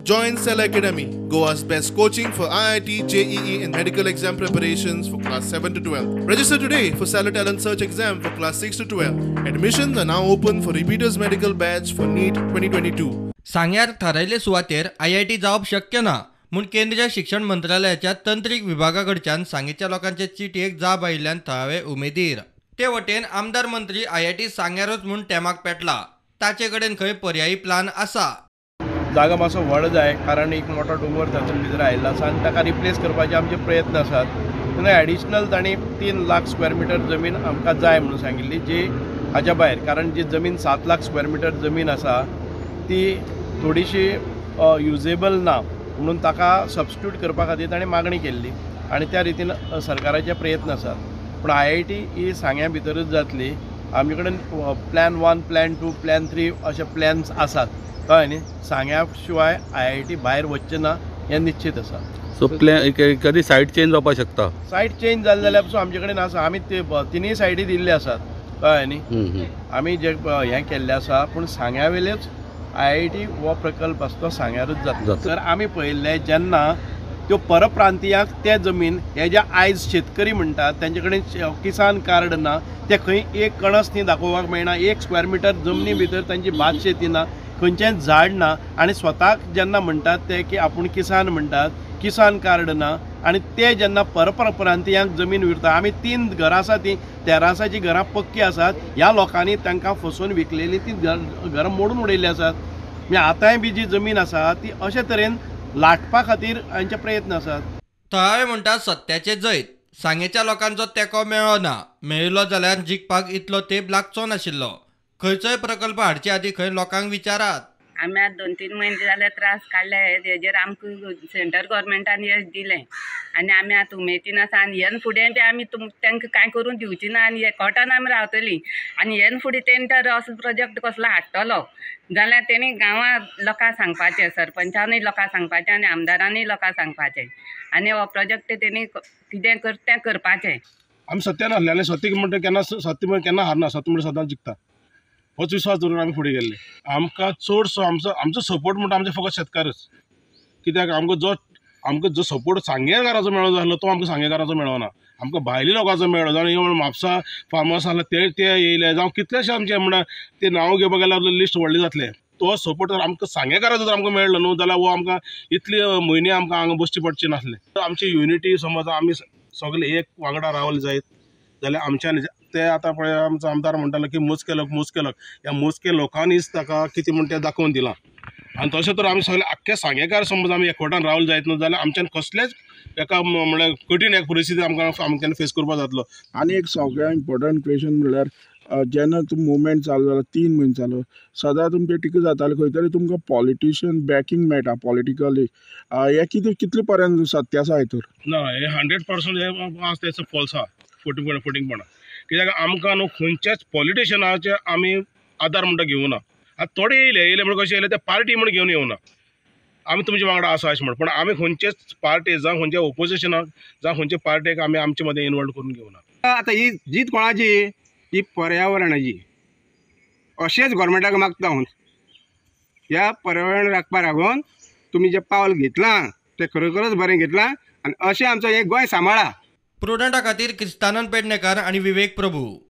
Join Cell Academy, Goa's best coaching for IIT, JEE and medical exam preparations for class 7 to 12. Register today for Stellar Talent Search exam for class 6 to 12. Admissions are now open for repeaters medical batch for NEET 2022. सांग्यार थारायल्ले सुवातेर IIT जावप शक्य ना म्हूण केंद्रीय शिक्षण मंत्रालयाच्या तंत्रीक विभागा कडच्यान सांगेच्या लोकांचे चिटयेक जाप आयिल्ल्यान थळावे उमेदीर. ते वटेन आमदार मंत्री आयआयटी सांग्यारूच म्हूण तेमाक पेटला. ताचे कडेन खंय पर्यायी प्लान आसा. जागा मातसो व्हड जाय, कारण एक मोठो दोंगर तातूंत भितर आयिल्लो आसा आनी ताका रिप्लेस करपाचे आमचे प्रयत्न आसात. तेन्ना एडिशनल तांणी 3 लाख स्क्वेअर मिटर जमीन आमकां जाय म्हणून सांगिल्ली, जी हाज्या भायर, कारण जी जमीन 7 लाख स्क्वेअर मिटर जमीन आसा ती थोडीशी युजेबल ना म्हणून ताका सबस्टिट्यूट करपा खातीर ताणें मागणी केल्ली आनी त्या रितीन सरकाराचे प्रयत्न आसात. पूण आयआयटी ही सांग्या भितरूच जातली. आमचे कडेन प्लॅन 1, प्लॅन 2, प्लॅन 3 अशे प्लॅन्स आसात. कळ्ळें न्ही? सांग्या शिवाय आयआयटी भायर वचचें ना हें निश्चीत आसा. सो प्लॅन कधी सायट चेंज जावपाक शकता? सायट चेंज जाली जाल्यार पसून आमचे कडेन आसा. आमी तिनूय सायटी दिल्ले आसात. कळ्ळें न्ही? आमी जे हें केल्लें आसा, पूण सांग्या वेलेच आयआयटी हो प्रकल्प आसा तो सांग्यारूच जातलो. तर आमी पळयल्लें जेन्ना त्यो परप्रांतीयांक ते जमीन, हे जे आयज शेतकरी म्हणटात तेंचे कडेन किसान कार्ड ना, ते खंय एक कणस न्ही दाखोवपाक मेळना, 1 स्क्वेअर मिटर जमनी भितर तांची भात शेती ना, खंयचेंच झाड ना, आनी स्वताक जेन्ना म्हणटात ते की आपूण किसान म्हणटात, किसान कार्ड ना, आनी ते जेन्ना परप्रांतीयांक जमीन विरता. आमी 3 घरां आसा, ती तेरासाची घरां पक्की आसात, ह्या लोकांनी तांकां फसोवन विकलेली ती घरां मोडून उडयल्ली आसात. म्हणजे आतांय बी जी जमीन आसा ती अशे तरेन लाटपा खातीर हांचे प्रयत्न आसात. थळावे म्हणटात सत्याचे जैत सांगेच्या लोकांचो तेंको मेळ्ळो ना, मेळिल्लो जाल्यार जिखपाक इतलो तेंप लागचो नाशिल्लो. खंयचोय प्रकल्प हाडचे आदीं खंय लोकांक विचारात. आमी आतां 2-3 म्हयने जाले त्रास काडले, हेजेर आमकां सेंट्रल गव्हर्मेंटान यश दिलें आनी आमी आतां उमेदीन आसा. आनी ह्यान फुडें बी आमी तांकां कांय करून दिवची ना आनी एकवटान आमी रावतलीं. आनी ह्यान फुडें तेणी तर असो प्रोजेक्ट कसलो हाडटलो जाल्यार तेणी गांवांत लोकांक सांगपाचें, सरपंचानूय लोकांक सांगपाचें आनी आमदारानूय लोकांक सांगपाचें, आनी हो प्रोजेक्ट तेणी कितें करता तें करपाचें. आमी सत्य नासले आनी सत्य म्हणटा केन्ना सत्य म्हणटा केन्ना हारना, सत्य म्हणटा सदांच जिखता, होच विश्वास दवरून आमी फुडें गेल्ले. आमकां चडसो आमचो सपोर्ट म्हणटा आमचे फकत शेतकारच, कित्याक आमकां जो सपोर्ट सांगेकाराचो मेळो जालो तो आमकां सांगेकाराचो मेळना, आमकां भायल्या लोकांचो मेळ्ळो. जावं म्हापसा फार्मास आसले ते येयले, जावं कितलेशे आमचे म्हणटा ते नांव घेवपाक गेल्यार लिस्ट व्हडली जातलें. तो सपोर्ट जर आमकां सांगेकाराचो जर आमकां मेळ्ळो न्हू जाल्यार हो आमकां इतले म्हयने आमकां हांगा बसचे पडचे नासले. आमची युनिटी समज आमी सगळे एक वांगडा रावले जायत जाल्यार आमच्यान ते आतां पळय आमचो आमदार म्हणटालो की मोजके लोक, मोजके लोक, ह्या मोजके लोकांनीच ताका कितें म्हणटा तें दाखोवन दिलां. आनी तशें तर आमी सगळे आख्खे सांगेकार समज आमी एकवटान रावले जायत न्हू जाल्यार आमच्यान कसलेच एका म्हणल्यार कठीण एक परिस्थिती आमकां आमच्यान फेस करपाक जातलो. आनी एक सगळ्यांत इम्पोर्टंट क्वेशन म्हणल्यार जेन्ना तुमी मुवमेंट चालू जाला 3 म्हयने चालू सदां तुमचें टिका जातालें, खंय तरी तुमकां पॉलिटिशियन बॅकींग मेळटा पॉलिटिकली, हें कितें कितले पर्यंत सत्य आसा हितूर? ना, हें 100% हें आसा तें फॉल्स आसा, फटींगपणां. कित्याक आमकां न्हू खंयच्याच पॉलिटिशियनाचे आमी आदार म्हणटा घेवना. आतां थोडे येयले येयले म्हणून कशें येयले ते पार्टी म्हण घेवन येवना, आमी तुमच्या वांगडा आसा अशें म्हण, पूण आमी खंयचेच पार्टी जावं खंयच्या ओपोजिशनाक जावं खंयचे पार्टेक आमी आमचे मदें इनवॉल्व करून घेवना. आतां ही जीत कोणाची? ही पर्यावरणाची. अशेंच गव्हर्मेंटाक मागता हांव, ह्या पर्यावरण राखपा लागून तुमी जें पावल घेतलां तें खरोखरच बरें घेतलां आनी अशें आमचें हें गोंय सांबाळा. प्रुडंटा खातीर क्रिस्तानंद पेडणेकार आनी विवेक प्रभू.